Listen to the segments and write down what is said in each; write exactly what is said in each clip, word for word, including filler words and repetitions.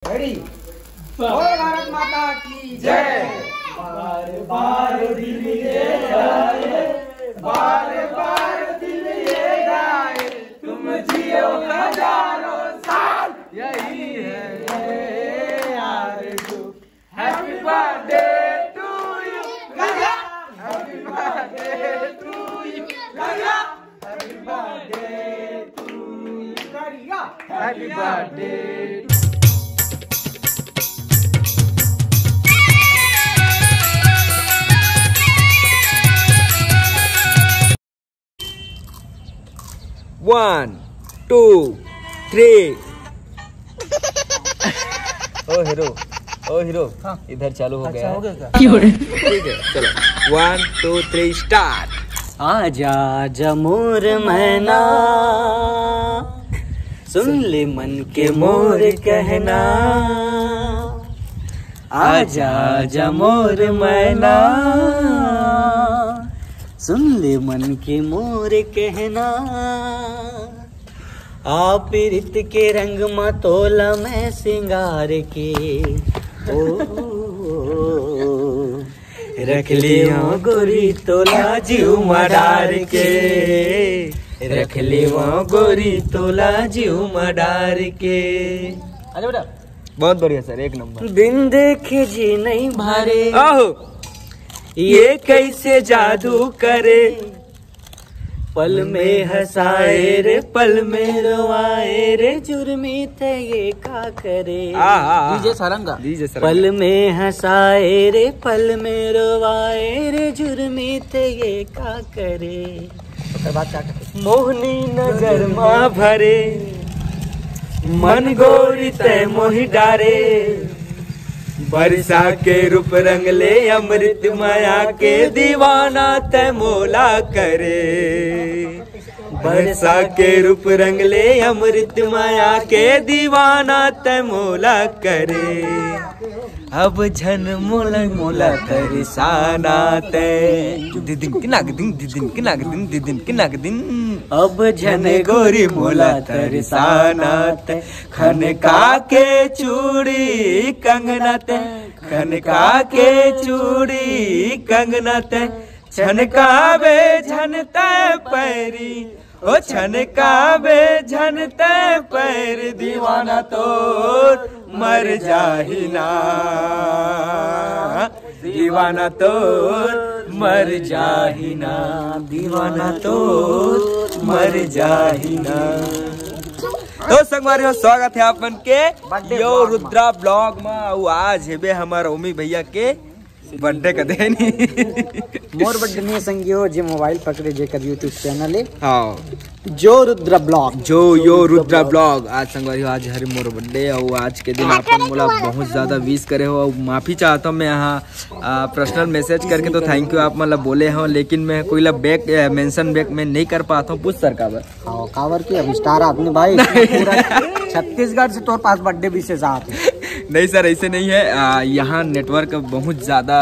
Ready? बोल भारत माता की जय। बार बार दिल ये गाए, बार बार दिल ये गाए, तुम जियो हजारों साल, यही है आरज़ू। Happy birthday to you, Kariya. Happy birthday to you, Kariya. Happy birthday to you, Kariya. Happy birthday. One, two, three. ओ हीरो, ओ हीरो, हाँ। इधर चालू हो अच्छा, गया हो है। गया क्या? ठीक है, चलो। One, two, three, start. आजा आजा मोर मैना, सुन ले मन के मोर कहना। आजा आजा मोर मैना, सुन ले मन के मोर कहना। आ प्रीत के रंग म तोला मैं सिंगार के, ओ, रख लियो गोरी तोला जीव म डार के, रख लियो गोरी तोला जीव म डार के। अरे बेटा, बहुत बढ़िया सर, एक नंबर। बिन देखे जी नहीं भरे, आहो। ये कैसे जादू करे, पल में हंसाए रे, पल में रोवाए रे, जुर्मी ते ये का करे। हाँ, हाँ, हाँ। डीजे सारंगा। डीजे सारंगा। पल में हंसाए रे, पल में रोवाए रे, जुर्मी ते ये का करे। ओकर बाद का करे? मोहनी नजर मा भरे, मन गोरी तै मोहि डारे। बरसा के रूप रंग ले अमृत माया के, दीवाना तै मोला करे। बरसा के रूप रंग ले अमृत माया के, दीवाना तै मोला करे। अब झन मोला मोला तरसाना तै। दिदिन किनाक दिन, दिदिन किनाक दिन, दिदिन किनाक दिन। अब झन गोरी मोला तरसाना तै। खनका के चूड़ी कंगना तै, खनका के चूड़ी कंगना तै, छनकाबे झन तै पैरी, ओ छनकाबे झन तै पैर, दीवाना तोर मर जाही ना, दीवाना तोर मर जाही ना, दीवाना तोर मर जाही ना। तो संगवारी हो, स्वागत है आप मन के birthday यो vlog मा। रुद्रा ब्लॉग में। अउ आज हेबे हमर ओमी भैया के बर्थडे का दिन। मोर बर्थडे नहीं संगी हो, जे मोबाइल पकड़े, जेकर YouTube चैनल है। हाँ। जो रुद्र ब्लॉग। जो यो रुद्र ब्लॉग। आज संगवारी हो, आज हरे मोर बर्थडे, अउ आज के दिन आप मन मोला बहुत ज्यादा विश करे हो, अउ माफी चाहता हूँ मैं यहाँ, आ, पर्सनल मैसेज करके तो थैंक यू आप मतलब बोले हो, लेकिन मैं कोई ला बैक, ए, मेंशन बैक में नहीं कर पाता हूँ। पूछ सर काबर? हाँ, काबर की अभी स्टार आदमी भाई, पूरा छत्तीसगढ़ से तोर पास बर्थडे विशेष आते। नहीं सर, ऐसे नहीं है। आ, यहाँ नेटवर्क बहुत ज्यादा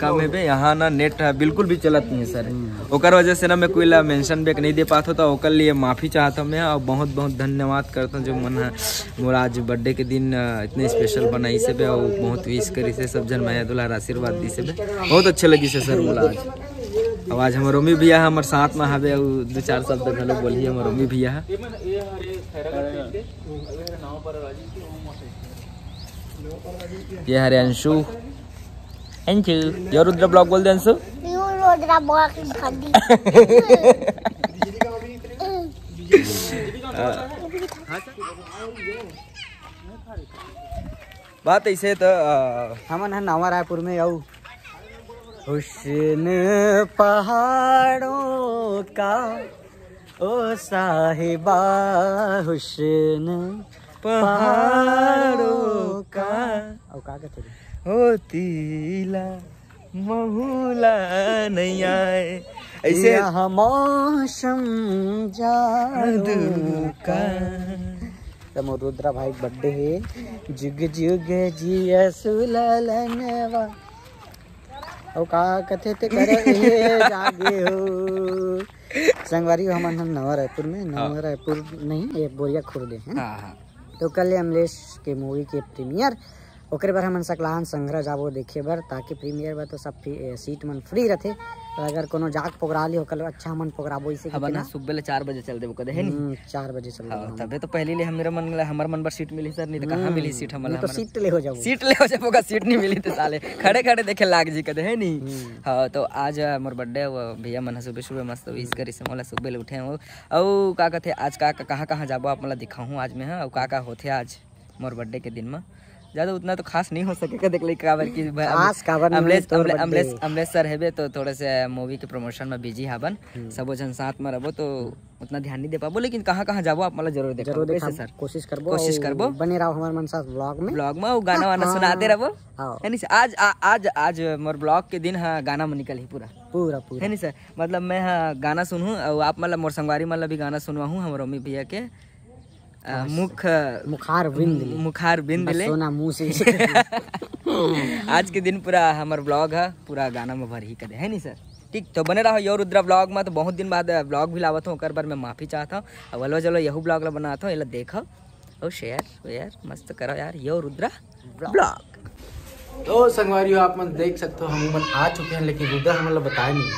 कम है बे, यहाँ ना नेट है, बिल्कुल भी चलत नहीं है सर। ओकर वजह से ना मैं कोई ला मेंशन बैक नहीं दे पाता, तो ओकर लिए माफी चाहता हूँ मैं, और बहुत बहुत धन्यवाद करता हूँ जो मन है मोर आज बर्थडे के दिन, अ, इतने स्पेशल बनाइसे बे, और बहुत विश करिसे, सब झन मया दुलार आशीर्वाद दिसे बे, बहुत अच्छे लगिसे सर मोला आज। अब आज हमर ओमी भैया हमर साथ में हवे, अउ दो चार शब्द घलो बोलही हमर ओमी भैया ह। ये हरे अंशु, अंशु, यो रुद्र ब्लॉग बोल दे अंशु। यो रुद्र ब्लॉग खाली। बात ऐसे तो, अ, हमन ह नवा रायपुर में अउ हुस्न पहाड़ों का, ओ साहिबा, हुस्न पहाड़ों का। अउ का कहते रे? ओ तीला महुला नहीं आए। ऐसे यह मौसम जादू का। त मोर रुद्रा भाई बर्थडे हे, जुग जुग जिया सुललनवा। अउ का कथे ते करे ए जागे हो। संगवारी हो, हमन ह नवा रायपुर में, नवा हाँ। रायपुर नहीं, ये बोरिया खुर्द है। हाँ, हाँ। त तो कल हे अमलेश के मूवी के प्रीमियर, ओकरे बर हमन सकलान संघरा जाबो देखे बर, ताकि प्रीमियर बर तो सब फी-, ए, सीट मन फ्री रथे। तो अगर कोनो जाके पोगरा ली, ओकर अच्छा हमन पोगराबो इसे हमन कितना? सुबह ले चार बजे चल देबो कदे, है नी? हम्म, चार बजे चल हाँ, देबो। तबे तो पहली ले हमर मन ला, हमर मन बर सीट मिली सर, नहीं तो कहाँ हम्म, मिली सीट हमन नहीं ला? तो हमर सीट ले हो जाबो। सीट ले हो जाबो का, सीट नहीं मिली तो साले खड़े खड़े देखे लाग जी कदे, है नी? हम्म। हाँ, तो आज, आ, मोर बर्थडे, वो भैया मन ह सुबह सुबह मस्त विश करिस मोला, सुबह ले उठे हो। अउ का कहथे, आज का, का, कहाँ कहाँ जाबो, आप मोला दिखाहूँ आज मैं, हाँ, अउ का का होथे आज मोर बर्थडे के दिन म। ज्यादा उतना तो खास नहीं हो सके का, देख ले, काबर कि भ-, खास काबर नहीं अमलेश, तोर अमले-, अमलेश, birthday। अमलेश सर हेबे तो थोड़े से मूवी के प्रमोशन में बिजी हाबन। हम्म। सबो झन साथ में रहबो तो उतना ध्यान नहीं दे पाबो, लेकिन कहाँ कहाँ जाबो आप मोला जरूर देखाबो। जरूर कैसे देखाबो, सर? कोशिश करबो, कोशिश अउ करबो। बने रहो हमारे मन साथ ब्लॉग में। ब्लॉग में अउ गाना वाना हाँ, सुनाते हाँ। रहबो। हाँ। है नी सर? आज, आ, आज, आज मोर ब्लॉग के दिन हा, गाना में निकल ही पूरा। पूरा, पूरा। है नी सर? मतलब मैं हा गाना सुनहूँ अउ आप मतलब मोर संगवारी मतलब भी गाना सुनवाहूँ हमर रोमी भैया के। आ, बस। मुख मुखार बिंद ले। मुखार बिंद बस ले। सोना मुंह से। आज के दिन पूरा हमर ब्लॉग है, पूरा गाना में भर ही करे, है नी सर? ठीक, तो बने रहो यो रुद्रा ब्लॉग में। तो बहुत दिन बाद ब्लॉग भी लावत हूँ, ओकर बर मैं माफी चाहत हूँ। अब हलवा जलो यहू ब्लॉग ला बनात हूँ, एला देखो और शेयर वेयर मस्त करो यार, यो रुद्रा ब्लॉग। तो संगवारियों, आप मन देख सकते हो, हम मन आ चुके हैं, लेकिन रुद्रा हमन ला बताए नहीं।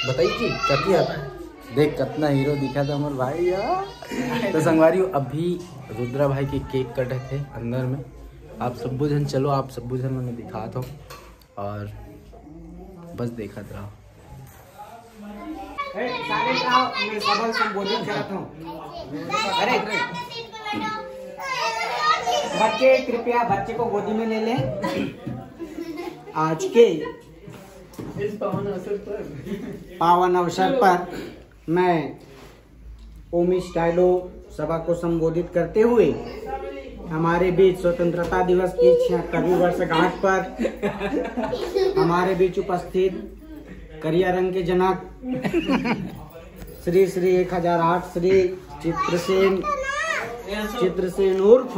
बताइए जी, कथी आता है? देख, कितना हीरो दिखा था हमारे भाई यार। तो संगवारियों, अभी रुद्रा भाई के केक कटे थे अंदर में। आप सब जन चलो, आप सब जन मैं दिखाता हूँ और बस देखत रहो। ए, सारे आओ, मैं सभा संबोधित करत हूँ। अरे, बच्चे कृपया बच्चे को गोदी में ले लें। आज के इस पावन अवसर पर पावन अवसर पर मैं ओमी स्टाइलो सभा को संबोधित करते हुए हमारे बीच स्वतंत्रता दिवस की छिहत्तरवीं वर्षगांठ पर हमारे बीच उपस्थित करिया रंग के जनक श्री श्री एक हजार आठ श्री चित्रसेन, चित्रसेन उर्फ,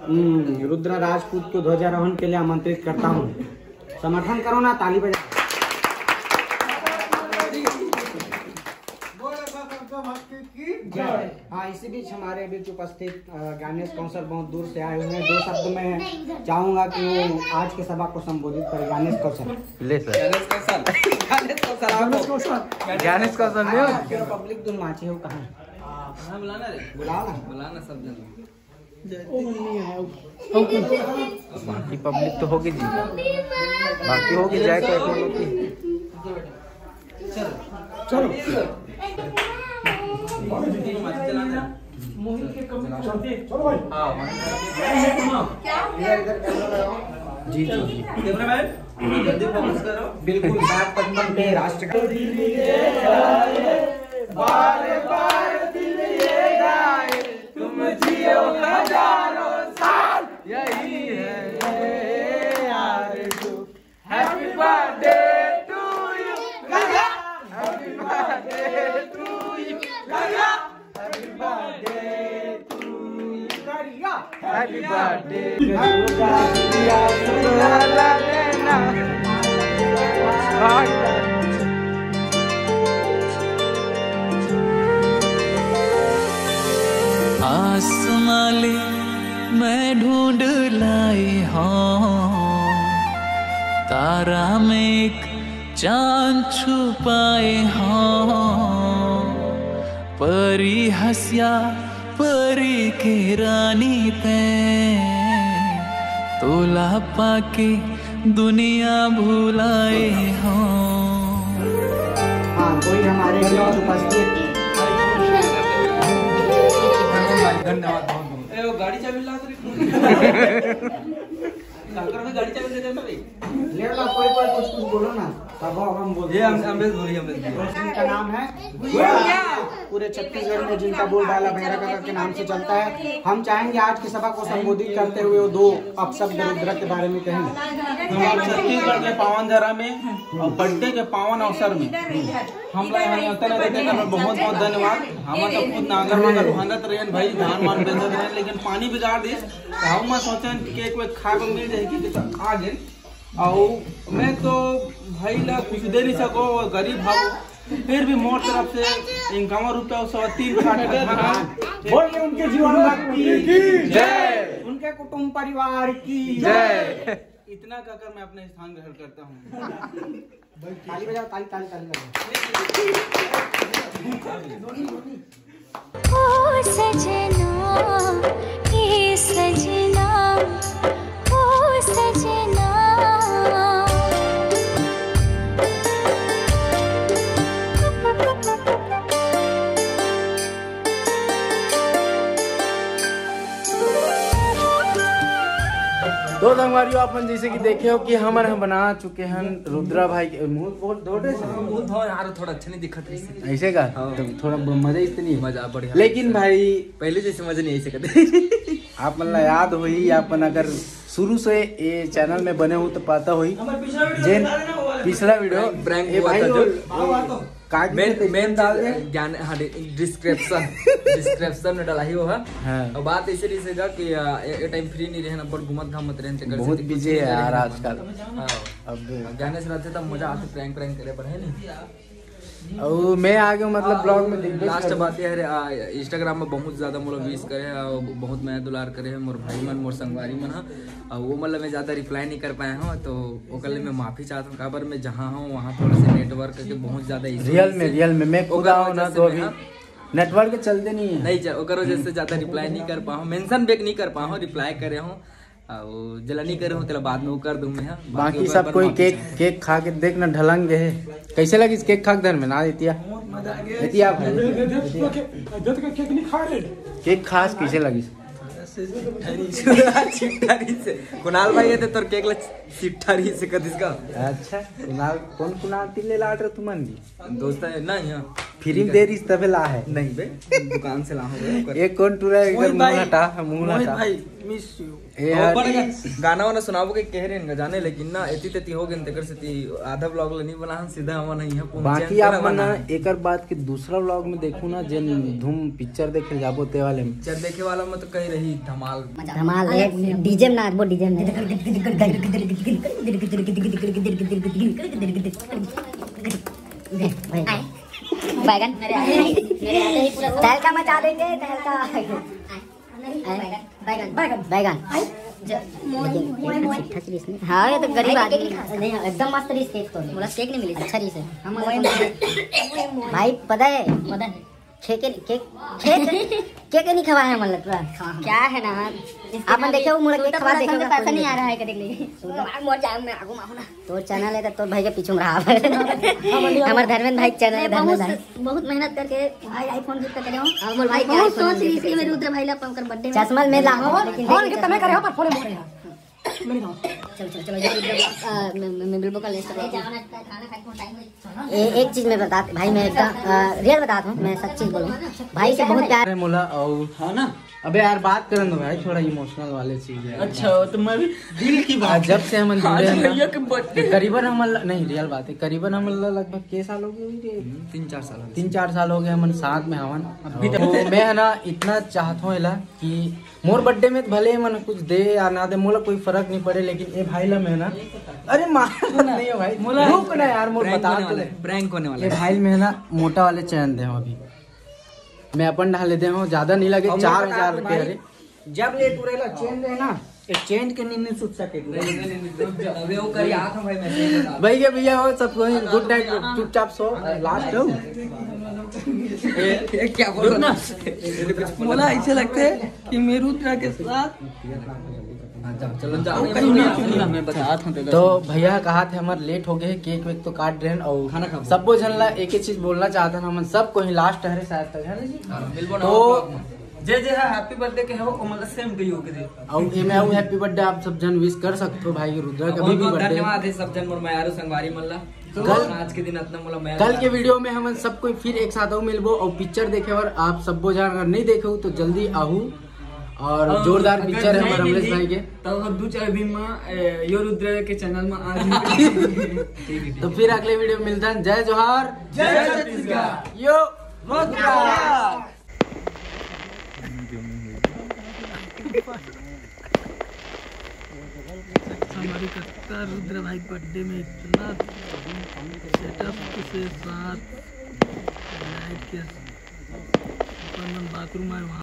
हम्म, रुद्र राजपूत को ध्वजारोहण के लिए आमंत्रित करता हूँ। समर्थन करो ना, ताली बजा। हाँ, इसी बीच हमारे बीच उपस्थित, अ, ज्ञानेश कौशल बहुत दूर से आए हुए हैं। दो शब्द मैं चाहूंगा कि वो आज के सभा को संबोधित करें। ज्ञानेश कौशल। ले सर। ज्ञानेश कौशल। ज्ञानेश कौशल, आप ज्ञानेश कौशल। ज्ञानेश कौशल, ले। हाँ, पूरा पब्लिक तुम नाचे हो कहाँ? हाँ, बुलाना रे। बुलाओ ना। बुलाना सब जन। बाकी पब्लिक तो होगी जी, बाकी होगी जाए तो एक लोग की। चलो। जी, जी, जी। बिल्कुल, राष्ट्र का बार बार दिल ये गाए, तुम जियो हजारों साल, यही है आरज़ू। Happy birthday to you, Kariya। Happy birthday to you, Kariya। Happy birthday to you, Kariya। Happy birthday। आसमां ले मैं ढूंढ लाई हूँ, तारा में एक चांद छुपाए हूँ। परी हंसिया, परी के रानी ते, तोला पाके दुनिया भुलाए हूँ। हाँ, कोई हमारे बीच उपस्थित। धन्यवाद, बहुत बहुत। ए, वो गाड़ी चाबी ला तो रे। साकर में गाड़ी चाबी दे देना भाई। ले ला, कोई, कोई कुछ, कुछ बोलो ना, तब हम बोलते ये हम, हैं। अमरेश बोलिए, अमरेश बोलिए। इनका नाम है पूरे छत्तीसगढ़ में जिनका बोलबाला भैरा काका के नाम से चलता है। हम चाहेंगे आज की सभा को संबोधित करते हुए वो दो अपशब्द रुद्रा के बारे में कहें। हमारे छत्तीसगढ़ के पावन धरा में और बर्थडे के पावन अवसर में हमला यहाँ नेवता देते कर बहुत बहुत धन्यवाद। हम तो खुद नांगर वांगर भांगत रहेन भाई, धान वान बेचत रहेन, लेकिन पानी बिगाड़ दिस। तो हम सोचेन केक वेक खाए बर मिल जाही कि तो आ गेन। और मैं तो भाई ला कुछ दे नहीं सको, वो गरीब हव, फिर भी मोर तरफ से इक्यावन रुपया सौ तीन खाट। बोल के उनके जीवन भक्ति की जय। उनके कुटुंब परिवार की जय। इतना कहकर मैं अपना स्थान ग्रहण करता हूँ। ताली बजाओ, ताली, ताली, ताली बजाओ। ओ सजना, ए सजना, ओ सजना। तो संगवारियों, अपन जैसे कि देखे हो कि हमर हम बना चुके हैं रुद्रा भाई के मुंह बहुत दौड़े से। मुंह धो यार, थोड़ा अच्छा नहीं दिखत रही से। ऐसे का? हाँ। तो थोड़ा ब-, मजा इतनी है। मजा बढ़िया। लेकिन भाई, पहले जैसे मजा नहीं आई सकते। आप मन ला याद होही, अपन अगर शुरू से ये चैनल में बने हो तो पता होही। जेन पिछला वीडियो, prank, prank ए हुआ भाई, था वो, जो। वो काट मेन, के मेन डाल दे। ज्ञान, हाँ, डि-, डिस्क्रिप्शन, डिस्क्रिप्शन में डाला ही वो है। हाँ। और बात ऐसे रही से जा कि, आ, ए, ए टाइम फ्री नहीं रहना, पर घूमत घामत रहन, तेकर बहुत से बिजी है यार आजकल। हाँ। अब अब जाने से रहते तब मजा आते, प्रैंक, प्रैंक करे पर है नहीं। और मैं आ गया, मतलब, ब्लॉग में देख, देख लास्ट कर। बात यह है, आ, इंस्टाग्राम में बहुत ज्यादा मोला विश करे हैं और बहुत मया दुलार करे हैं मोर भाई मन, मोर संगवारी मन हा। और वो, मतलब, मैं ज्यादा रिप्लाई नहीं कर पाया हूँ, तो ओकर लिए मैं माफी चाहता हूँ। काबर मैं जहाँ हूँ वहाँ थोड़ा सा नेटवर्क के बहुत ज्यादा इशू रियल है में, इससे। रियल में मैं खुद ओकर आऊँ वजह ना से तो मैं, अभी हाँ। नेटवर्क के चलते नहीं है। नहीं चल, ओकर वजह से ज्यादा रिप्लाई नहीं कर पाऊँ, मेंशन बैक नहीं कर पाऊँ, रिप्लाई करे हूँ। और जला नहीं करे हूँ, तेला बाद में वो कर दूँ मैं, हाँ। बाकी बाकी ओकर सब ऊपर कोई माफी केक, चाहता हूँ। केक खा के देख ना ढलंग है। कैसे लगिस केक खा के धर में ना एतिया? एतिया भाई। जत का केक नहीं खा रहे। केक खास कैसे लगिस? छिट्ठारी से। कुणाल भाई, ये तो तोर केक ला छिट्ठारी से कदिस का। अच्छा, कुणाल, कौन कुणाल तिल्ले लाट रहे तुमन भी? दोस्त है ना यहाँ। फ्री में दे रही तबे ला है। नहीं बे, दुकान से ला हूँ बे। एक कौन टूरा है, इधर मोहित मुंह भाई, हटा, मुंह मोहित हटा। भाई, miss you। ए और यार। पड़ गया। गाना वाना सुनाबो के कह रहे हैं इनका जाने, लेकिन ना एती तेती हो गए, तेकर से ती आधा ब्लॉग ला नहीं बना, हम सीधा हमन नहीं है, पहुंचे बाकी हैं, आप पूरा मन बना ना है। एकर बात के दूसरा ब्लॉग में देखू ना, जेन धूम पिक्चर देखे जाबो ते वाले में। पिक्चर देखे वाला में तो कहीं रही धमाल। धमाल है, डीजे में नाचबो, डीजे में। बैगन। तहलका मचा देंगे, तहलका। बैगन, बैगन, बैगन। लेकिन छिट्ठा चीज नहीं। हाँ, ये तो गरीब आदमी है। नहीं, एकदम मस्त रही केक तो। बोला केक नहीं मिली। अच्छा रही से। हम भाई, पता है? पता है। केक, केक, केक, केक नहीं खवाया है, मतलब, पूरा। क्या है ना? अपन देखे हो, मोला केक खवा देखे हो, पैसा नहीं आ रहा है, कभी नहीं। सुन लो। मोर जाए, मैं आगू माहू ना। तोर चैनल है तो तोर भाई के पीछू में रहा। हमार धर्मेंद्र भाई के चैनल है, मैं बहुत, धर्मेंद्र भाई। बहुत मेहनत करके भाई iPhone gift करे हूँ। और मोर भाई के बहुत iPhone सोच रही थी, मेरे रुद्र भाई ला अपन कर बर्थडे में। चश्मा में ला, फोन, लेकिन फोन देख के कितना करे हो, पर फोन में बोल रहे हैं। मेरी बात। चलो, चलो, चलो, ये रुद्र, आ, मैं, मैं, मैं बिल्कुल कल Instagram पे। ए-, एक चीज मैं बता, भाई, मैं एकदम, आ, रियल बता हूँ, मैं सच चीज बोलूँ, भाई से बहुत प्यार है मोला। और हाँ ना। अबे यार, बात करन दो भाई, थोड़ा इमोशनल वाले चीज है। अच्छा, तो मैं भी दिल की बात। जब से हमन जुड़े हैं ना, भैया के बर्थडे। करीबन हमन ल-, नहीं, रियल बात है, करीबन हमन ल-, लगभग के साल हो गए होंगे? तीन चार साल हो गए। तीन चार साल हो गए हमन साथ में हवन। अभी तो तक मैं है ना, इतना चाहत हूँ एला कि मोर बर्थडे में तो भले मन कुछ दे या ना दे, मोला कोई फर्क नहीं पड़े, लेकिन ए भाई ला मैं ना, अरे मार नहीं हो भाई, मोला रुक ना यार, मोर prank बता होने तो वाला दे। है, prank होने वाला ए है। भाई मैं ना मोटा वाले चैन दे हूँ अभी, मैं अपन ढाले दे हूँ, ज्यादा नहीं लगे, और मोर चार हजार बता दे रुपये भाई, अरे। जब ले तू रहेला चैन दे ना, ए चैन के नींद नहीं सुत सके तू। नहीं, नहीं, नहीं, नहीं, रुक जा। अबे वो कल याद था भाई, मैं सही बता। भाई के भैया हो, सबको गुड नाइट, चुपचाप सो, लास्ट हो। ए, ए, क्या बोल रहा? बोला ऐसे लगते है कि मैं रुद्रा के साथ हाँ, जाओ, चलो, जाओ। कहीं नहीं सुनना, मैं बता दूं तेरे तो को। भैया कहा थे, हमारे लेट हो गए, केक वेक तो काट रहे हैं और खाना खाओ। सबो झन ला एक ही चीज बोलना चाहते हैं, हमन सब कोई लास्ट हरे शायद तक, है ना जी? हाँ, मिलबो ना तो और vlog में। जे जे है हैप्पी बर्थडे के हो, ओ मतलब सेम टू यू के दे। और ये मैं हूँ, हैप्पी बर्थडे, आप सब जन विश कर सकते हो भाई रुद्रा का बहुत भी बहुत बर्थडे। धन्यवाद है सब जन, मोर मयारू संगवारी मन ला। तो कल, आज के दिन इतना मोला मया कल के वीडियो में हमन सब कोई फिर एक साथ आऊ मिलबो और पिक्चर देखे बर आप सबो झन अगर नहीं देखे हो तो जल्दी आहू। और और जोरदार अगर पिक्चर है नहीं हमारे अमरीश मिली, भाई के। तो दू चार दिन में, ए, यो रुद्र के चैनल में आ जाए। ठीक है, ठीक है। तो फिर अगले वीडियो में मिलते हैं। जय जोहार, जय छत्तीसगढ़। यो रुद्रा। हमारी कत्ता रुद्र भाई बर्थडे में इतना सेटअप के साथ बैठ के अपन मन बाथरूम आए वहाँ।